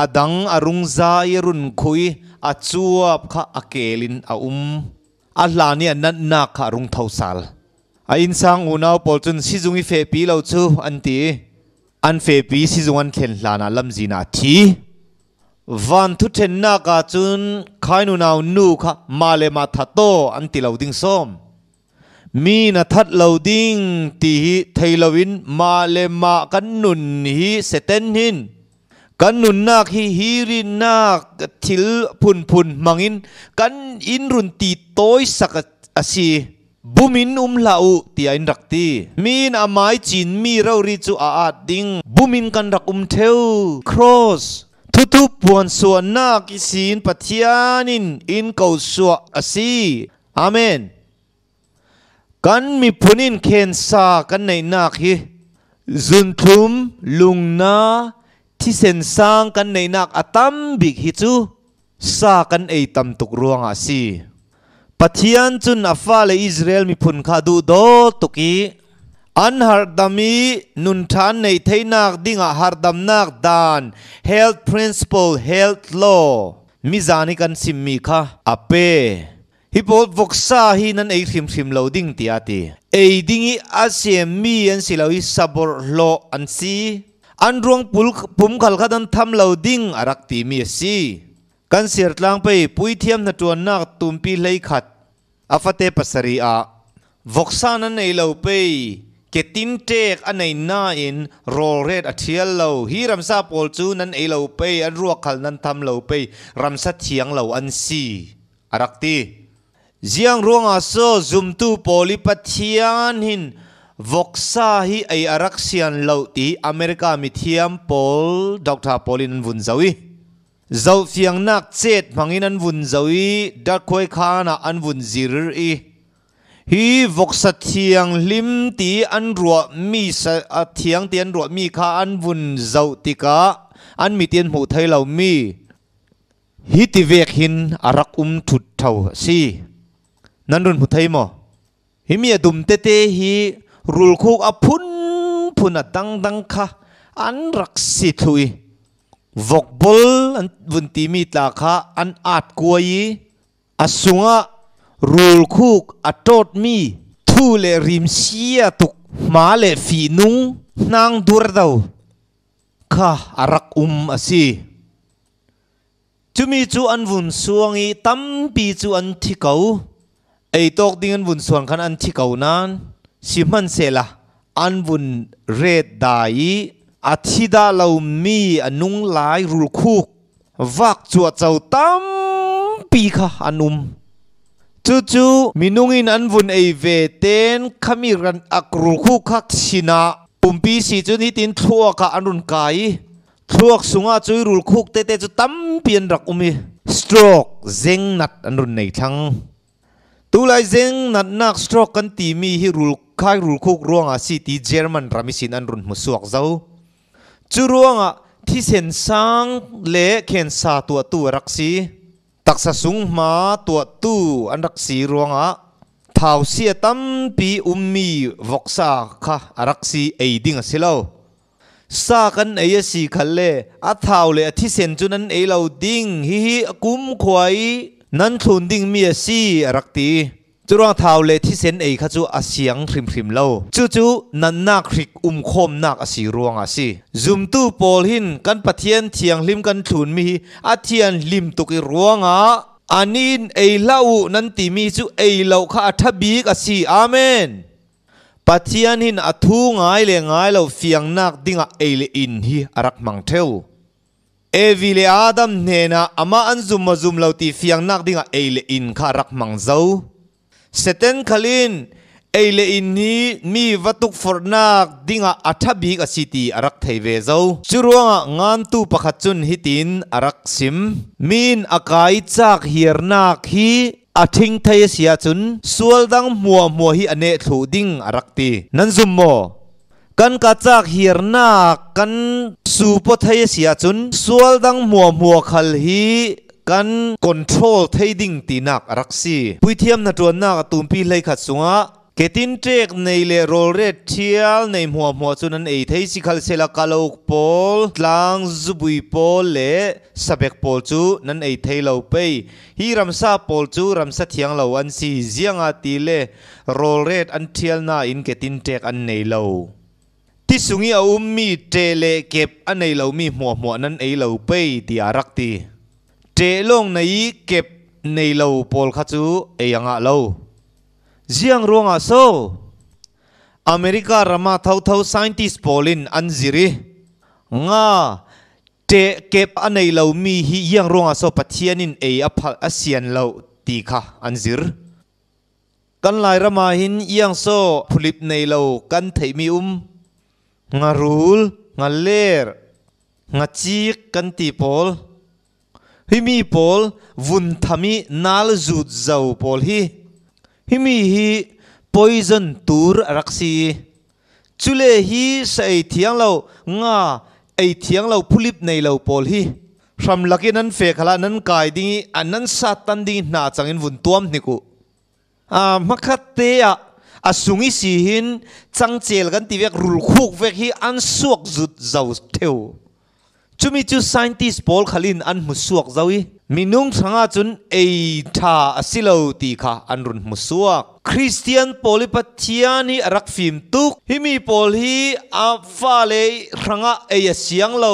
adang arung za irun khui a chuap kha akelin a a hlani an na kha rung thosal a in sang unaw polchun sizungi fe pi lo chu an ti an fe pi sizung an thlen hlana lamzina thi van thu then na ka chun khainu naw nu kha male ma thato an ti lo ding som mi na that lo ding ti hi thailowin male ma kan nun hi seten hin kan nun nak hi hirin nak thil phun phun mangin kan in run ti toy sak asi bumin lau ti ain rakti min amai chin mi ro ri chu a at ding bumin kan rak theu cross thu thu puan suan na ki sin pathianin in ko suwa asi amen kan mi phunin khen sa kan nei nak hi Zunthlum, lungna, thisen sang kan neihnak a tam bik hi cu sa kan ei tam tuk ruangah a si. Pathian cun a fale Israel miphun kha duhdaw tuk i an harhdam i nun ṭha an neih theinak dingah hardamnak dan, health principle, health law, mizan i kan chimmi kha a pe. Hi pawl voksa hi nan ei hrimhrim lo ding tiah a ti. Ei ding i a semmi an si lo i saborhlawh an si. An ruang pum khal kha nan tham lo ding a rak timi a si. Kan sirtlang pei puithiam hnaṭuannak tumpi 11 a fate pasarih ah voksa nan ei lo pei ketin ṭek a nei nain rawlret a ṭhial lo. Hi ramsa pawl cu nan ei lo pei an ruak khal nan tham lo pei ramsa thiang lo an si a rak ti. Ziang ruangah so zumtu pawl i Pathian hin voksa hi ei a rak sian lo ti America mithiam pawl doctor pawl in an vun zoh i zohfiangnak cet hmangin an vun zoh i darkhuai khaan ah an vun zir i hi voksa thianghlim ti an ruahmi a thiang ti an ruahmi kha an vun zoh tikah an mit in hmuh thai lomi Hi ti vek hin a rak um thut tho a si. Nan run hmu thei maw? Hi mi a dum tete hi rulkhuk a phunphun a dangdang kha an rak si thlu i vokbol an vun timi tla kha an at kuai i a sungah rulkhuk a ṭawtmi thu le rim sia tuk hma le fihnung hnang durdo kha a rak um a si. Cumi cu an vun suang i tampi cu an thi ko. Ei tawk ding an vun suan khan an thi ko nain sihmanhsehlaw an vun ret dai i a thi dah lomi a nung lai rulkhuk vak cuaco tampi kha an um. Cucu minung in an vun ei ve ten khami ran ak rulkhuk kha sinah pumpi si cun hitin thluak ah an run kai i thluak sungah cui rulkhuk tete cu tampi an rak um i stroke zeng nat an run nei thlang. Tulai zeng natnak stroke kan timi hi rul khai rulkhuk ruangah si ti German ram i sin an run hmu suak zo. Cu ruangah thisen sang le khensa tuahtu a rak si. Taksa sunghma tuahtu an rak si ruangah thau sia tampi ummi voksa kha a rak si ei ding a si lo. Sa kan ei a si khal le a thau le a thisen cu nan ei lo ding hihi a kum khua i nan thlun dingmi a si a rak ti. Curuang thau le thisen ei kha cu a siang hrimhrim lo. Cucu nannak hrik um khawmnak a si ruangah a si. Zumtu pawl hin kan Pathian thianghlim kan thlunmi hi a thianhlim tuk i ruangah anin ei hlah u nan timi cu ei lo kha a ṭha bik a si. Amen. Pathian hin a thu ngai le ngai lo fiangnak dingah ei le inn hi a rak hmang ṭheo. Evi le Adam hnenah amah an zum maw zum lo ti fiangnak dingah ei le inn kha rak hmang zo. Satan khal in ei le inn hi mi va tukforhnak dingah a ṭha bik a si ti a rak thei ve zo. Cu ruangah ngantu pakhat cun hitin a rak sim. Min a kai cak hiarnak hi a ṭhing thei a si ahcun sual dang hmuahhmuah hi a nehthlu ding a rak ti. Nan zum maw? Kan ka cak hiarnak kan su paw thei a si ahcun sual dang hmuahhmuah khal hi kan control thei ding tinak a rak si. Puithiam hna ṭuannak a tumpi 11 sungah ketin ṭek nei le rawlret ṭhial nei hmuahhmuah cu nan ei thei si khal sela kalauk pawl, tlang zubui pawl le sabek pawl cu nan ei thei lo pei. Hi ramsa pawl cu ramsa thiang lo an si. Ziangah ti le rawlret an ṭhial nain ketin ṭek an nei lo. Tisung i a ummi ṭe le kep a nei lomi hmuahhmuah nan ei lo pei tiah a rak ti. Ṭe lawng nei i kep nei lo pawl kha cu ei a ngah lo. Ziang ruangah so? America ram ah thotho scientist pawl in an zir i nga ṭe kep a nei lomi hi iang ruangah so Pathian in ei a phal a sian lo ti kha an zir. Kan Lairam ah hin iangsaw phulip nei lo kan theihmi um. Ngarul, ngaler, ngacik kan ti pawl. Himi pawl vun tham i nal zut zo pawl hi. Himi hi poison tur a rak si. Chule hi sa ei thiang lo nga ei thiang lo phulip nei lo pawl hi hram lakin an fe khala nan kai ding i an nan sat tan ding hna changin vun tuam hnik u. A hmakhat te ah a sungi si hin changchel kan ti vek rul khuk vek hi an suak zut zo theu. Chumi chu scientist pawl khalin an hmu suak zo i minung hrangah cun ei ṭha a si lo ti kha an run hmu suak. Christian pawl i Pathian hi a rak fim tuk. Hi mi pawl hi a fale hrangah ei a siang lo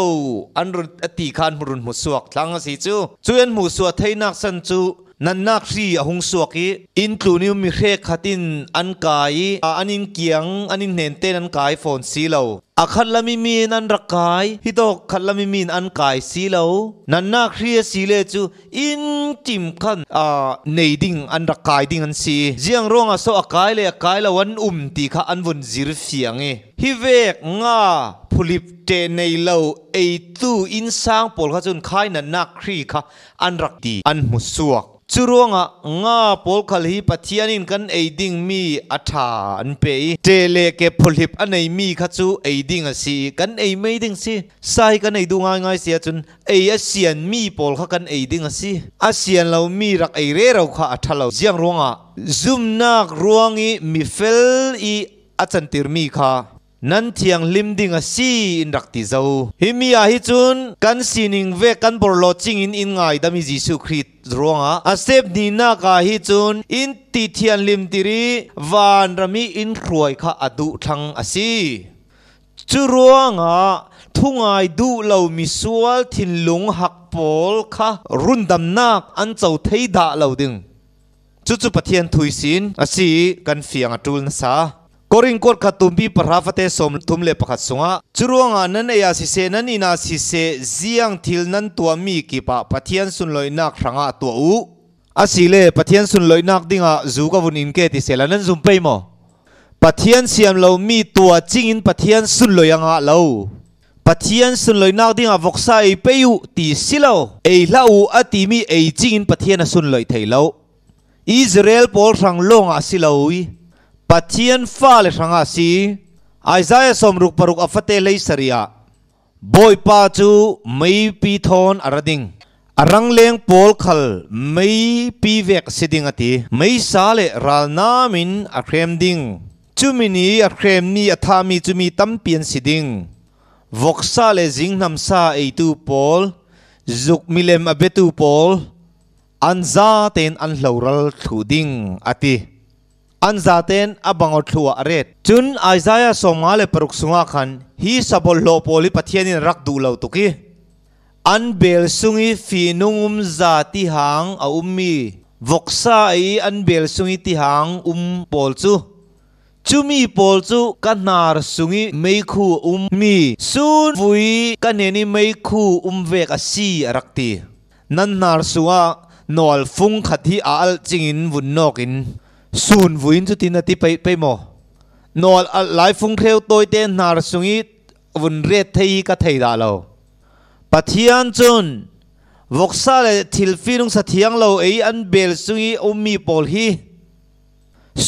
an run a ti kha an run hmu suak thlang a si cu. Cu an hmuh suah theinak san cu nannak hri a hung suak i inn tlun i mi hrek khat in an kai i an inn kiang an inn hnen ten an kai fawn si lo. A khat lami mi in an rak kai hi dawk khat lami mi in an kai si lo. Nannak hri a si le cu inn tim khan nei ding an rak kai ding an si. Ziang ruangah so a kai le a kai lo an um ti kha an vun zir fiang i hi vek nga phulip ṭe nei lo eitu inn sang pawl kha cun khai nannak hri kha an rak ti an hmu suak. Cu ruangah nga pawl khal hi Pathian in kan ei dingmi a ṭha an pe i ṭe le ke phuhlip a neimi kha cu ei ding a si i kan ei mei ding si. Sa hi kan ei duh ngaingai si ahcun ei a sianmi pawl kha kan ei ding a si. A sian lomi rak ei rero kha a ṭha lo. Ziang ruangah zumnak ruang i mifel i a cantirmi kha nan thianghlim ding a si in rak ti zo. Hi mi ah hi cun kan sining ve kan borlaw cing in in ngaidam i Jesuh Khrih ruangah a step hnihnak ah hi cun in ti thianghlim tiri vanram i in hruai kha a duh thlang a si. Cu ruangah thungai duh lo misual thinlung hak pawl kha rundamnak an co thei dah lo ding. Cucu Pathian thui sin a si i kan fiang a ṭul nasa. Korin kuat kha tumpi pahra fate 31 sungah curuangah nan ei ah siseh nan inn ah siseh ziang thil nan tuahmi kip ah Pathian sunloihnak hrangah tuah u. Asile Pathian sunloihnak dingah zu ka vun in ke ti sela nan zum pei maw? Pathian siam lomi tuah cingin Pathian sunloi a ngah lo. Pathian sunloihnak dingah voksa ei pei u ti si lo. Ei hlah u a timi ei cingin Pathian a sunloih thei lo. Israel pawl hrang lawng ah si lo i Pathian fale hrang ah si. Isaiah 66 a fate hlei sarih ah Bawipa cu meipi thawn a ra ding. A rangleng pawl khal meipi vek si ding a ti. Meisa le ralnam in a hrem ding. Cumi ni a hremmi a thahmi cu mi tampi an si ding. Voksa le zingnam sa eitu pawl, zuk milem a biatu pawl, an za tein an hloral thlu ding a ti. An za tein a bango thlu ah a ret. Cun Isaiah 56 sungah khan hi sabawlhlawh pawl hi Pathian in rak duh lo tuk i an bel sung i fihnung um za tihang a ummi voksa i an bel sung i tihang um pawl cu cumi pawl cu ka hnar sung i meikhu ummi sun vui ka hnen i meikhu um vek a si a rak ti. Nan hnar sungah nawl fung khat hi a alh cingin vun nawk in sun vuin cutin a ti pei pei maw? Nawl alh lai fung hreu tawite hnar sung i vun ret thei hi ka thei dah lo. Pathian cun voksa le thil fihnung sa thiang lo ei an bel sung i ummi pawl hi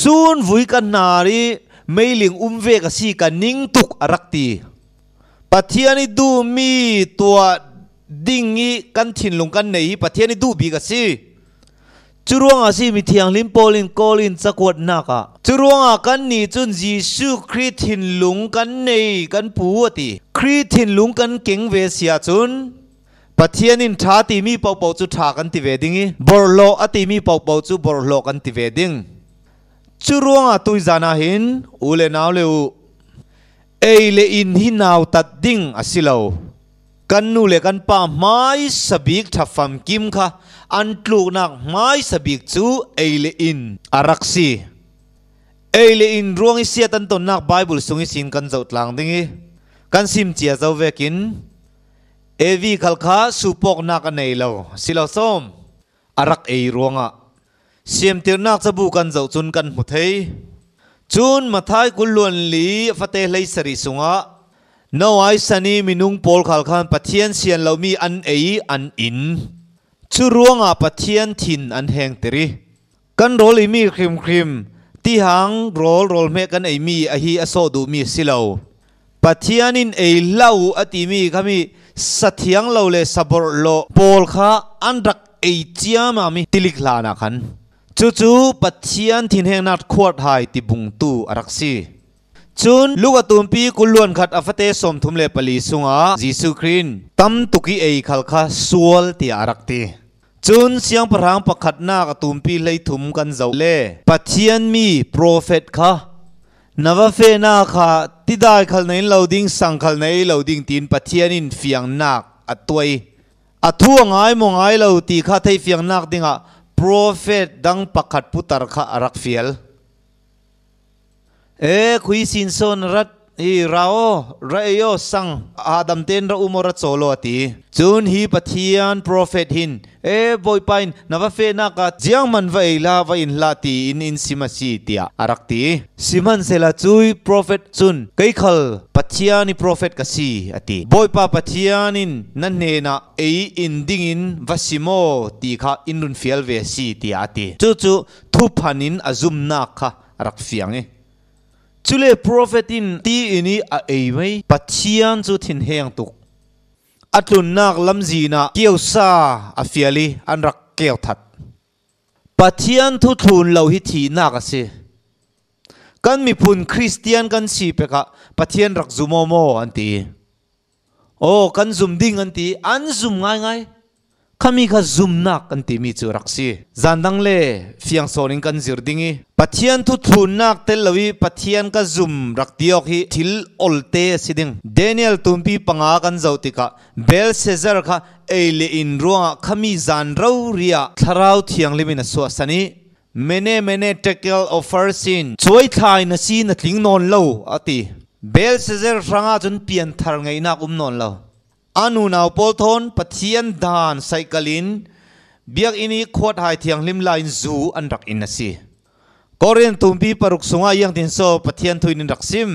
sun vui ka hnar i meiling um ve ka si ka ning tuk a rak ti. Pathian i duhmi tuah ding i kan thinlung kan nei hi Pathian i duh bik a si. Cu ruangah si mi thianghlim Paul in kawl in cakuatnak ah cu ruangah kan nih cun Jesuh Khrih thinlung kan nei kan pu a ti. Khrih thinlung kan keng ve si ahcun Pathian in ṭha timi paohpaoh cu ṭha kan ti ve ding i borhlawh a timi paohpaoh cu borhlawh kan ti ve ding. Cu ruangah tuizan ah hin u le nau le u ei le inn hi nautat ding a si lo. Kan nu le kan pa hmaisa bik ṭha famkim kha an tluknak hmaisa bik cu ei le inn a rak si. Ei le inn ruang i siat an tonnak Bible sung i sin kan zoh tlang ding i kan sim cia zo vekin Evi khal kha supawknak a nei lo silo sawm a rak ei ruangah siamtirnak cabu kan zoh cun kan hmu thei. Cun Mathai 24 fate 17 sungah Noai san i minung pawl khal khan Pathian sian lomi an ei an inn. Cu ruangah Pathian thin an heng tiri. Kan rawl i mi hrimhrim ti Tihang rawl rawl hmeh kan ei mi a hi a sawh duh mi a si lo. Pathian in ei hlah u a ti mi kha mi sa thiang lo le sa bawrhlawh pawl kha an rak ei ciammam i tilik hlan ah khan. Cucu Pathian thinhengnak khuat hai ti bungtu a rak si. Cun Luka tumpi kulluan khat a fate 34 sungah Jesuh Khrih in tam tuk i ei khal kha sual tiah a rak ti. Cun siangpahrang pakhatnak a tumpi 33 kan zoh le Pathian mi profet kha na va fehnak kha tidai khal na in lo ding sang khal na ei lo ding tiin Pathian in fiangnak a tuai. A thu a ngai maw ngai lo ti kha theihfiangnak dingah profet dang pakhat putar kha a rak fial. E khui sin son rat hi rao ra eyo sang adam ten ra umo ra cholo ati chun hi Pathian prophet hin e bawipa in na va fe na ka jiang man va ei la va in hla ti in in simasi tia arak ti. Sihmanhsehla cui prophet cun kei khal Pathian i prophet ka si ati. Bawipa Pathian in na hnenah ei in dingin va si maw ti kha in run fial ve si tiah ati. Cucu thuphan in a zumnak kha a rak fiang i cule profet in ti in i a ei mei Pathian cu thinheng tuk a tlunnak lamzin ah kiosa a fial i an rak keu that. Pathian thu thlun lo hi thihnak a si. Kan miphun Kristian kan si pekah Pathian rak zum aw maw an ti. Aw kan zum ding an ti, an zum ngaingai. Khami kha zumnak kan timi cu rak si. Zan dang le fiang sawn in kan zir ding i Pathian thu thlunnak tel lo i Pathian ka zum rak ti awk hi thil olte a si ding. Daniel tumpi 5 kan zoh tikah Belshazzar kha ei le inn ruangah khami zan rori ah Thlarau Thianghlim in a suahsan i Mene mene tekel opharsin cuaithlai na si na tling nawn lo a ti. Belshazzar hrangah cun pianthar ngeihnak um nawn lo. A nunau pawl thawn Pathian dan saikal in biakinn i khuat hai thianghlim la in zu an rak in a si. Korin tumpi 6 sungah iang tin so Pathian thuin in rak sim.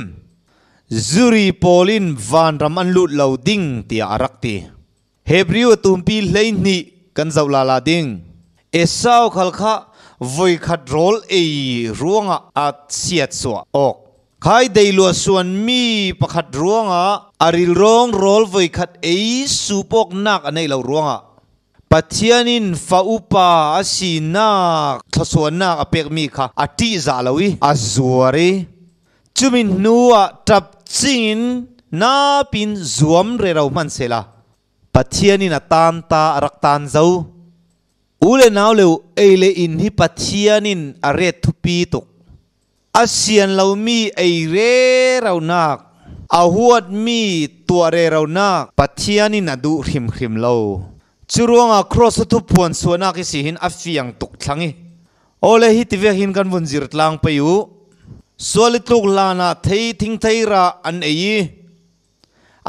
Zuri pawl in vanram an lut lo ding tiah a rak ti. Hebrew tumpi 12 kan zoh la la ding. Esau khal kha voikhat rawl ei ruangah a siat suah awk. Khai deilua suan mi pakhat ruangah a rilrong rawl voikhat ei supawk nak a nei lo ruangah Pathian in fa upa a sinak thluasuannak a pekmi kha a ṭihzah lo i a zuar i cumi hnu ah ṭap cingin napin zuam rero hmanhsehla Pathian in a tan ta a rak tan zo. U le nau le ei le inn hi Pathian in a ret thupi tuk. A sian lomi ei reronak, a huatmi tuah reronak Pathian in a duh hrimhrim lo. Cu ruangah cross a thuphuan suanak hi si hin a fiang tuk thlang i. Awle hi ti vek hin kan vun zir tlang pei u. Sual i tluk hlan ah thei thingthei ra an ei i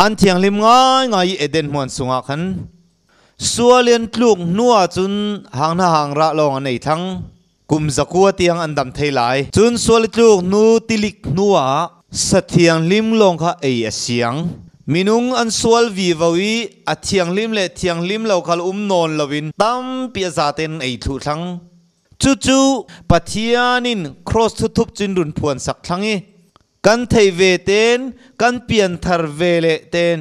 an thianghlim ngaingai i Eden hmuan sungah khan sual in tluk hnu ah cun hang hna hang rah lawng an ei thlang. Kum 900 tiang an dam thei lai. Cun sual i tluk hnu tilik hnu ah sathianghlim lawng kha ei a siang. Minung an sual vivo i a thianghlim le thianghlim lo khal um nawn loin tampi a zaten ei thlu thlang. Cucu Pathian in cross thuthup cun run phuan sak thlang i kan thei ve ten kan pianthar ve le ten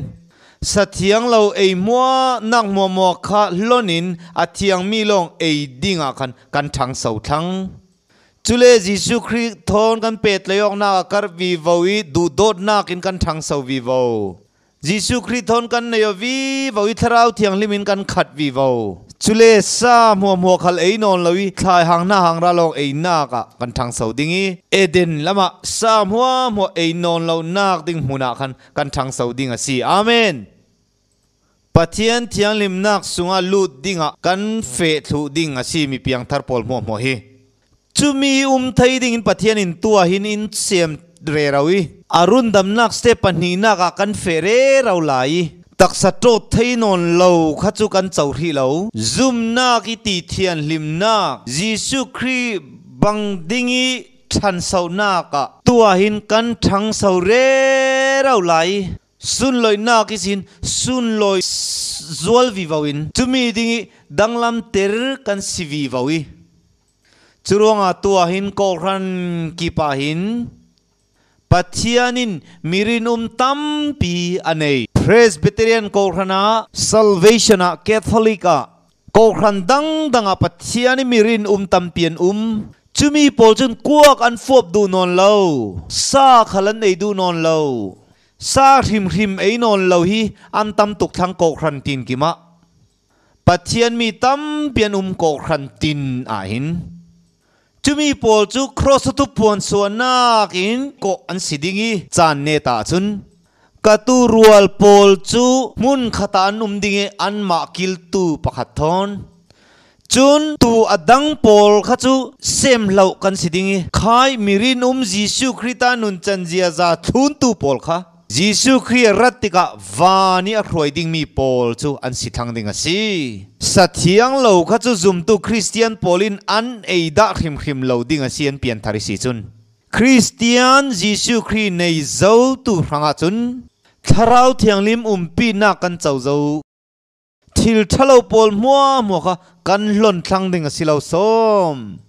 sathiang lo ei mua nak mua mua kha hlon in a thiangmi lawng ei ding ah khan kan ṭhang so thlang. Cule Jesuh Khrih thawn kan pet leiawk nak a kar vivo i duhdawtnak in kan ṭhang so vivo. Jesuh Khrih thawn kan nei vivo i Thlarau Thianghlim in kan khat vivo. Cule sa hmuahhmuah khal ei nawn lo i thlai hang na hang ra lawng ei nak ah kan ṭhangso ding i Eden lam ah sa hmuahhmuah ei nawn lo nak ding hmun ah khan kan ṭhangso ding a si. Amen. Pathian thianghlimnak sungah lut ding ah kan feh thlu ding a si mi piangthar pawl hmuahhmuah hi. Cumi um thei ding in Pathian in tuah hin in siam rero i a rundamnak step pahnihnak ah kan feh rero lai i taksa ṭawt thei nawn lo kha cu kan co hrih lo. Zumnak i ti thianhlimnak Jesuh Khrih bang ding i ṭhansonak ah tuah hin kan ṭhangso rero lai i sunlawinak i sin sunlawi zual vivo in cumi ding i danglam ter kan si vivo i. Churuangah tuah hin Kohhran kip ah hin Pathianin mi rinawm tampi a nei. Presbyterian Kohhran ah, Salvation ah, Catholic ah, Kohhran dangdang ah Pathian i mi rinawm tampi an um. Cumi pawl cun kuak an fuap duh nawn lo. Sa khal an ei duh nawn lo. Sa hrimhrim ei nawn lo hi an tam tuk thlang Kohhran tinkim ah. Pathian mi tampi an um kawhhran tin ahhin cumi pawl cu cross tu puan suahnak in kawh an si ding i caan net ahcun ka tu rual pawl cu hmun khat ah an um ding i anmah kiltu pakhat thawn cun tu a dang pawl kha cu semhlo kan si ding i khai mirin um Jesuh Khrih ta nuncan ziaza thluntu pawl kha Jesuh Khrih a rat tikah van i a hruai dingmi pawl cu an si thlang ding a si. Sathiang lo kha cu zumtu Kristian pawl in an ei dah hrimhrim lo ding a si an pianthar i si cun. Kristian Jesuh Khrih nei zotu hrangah cun Thlarau Thianghlim umpinak kan co zo. Thil ṭhalo pawl hmuahhmuah kha kan hlon thlang ding a si lo sawm.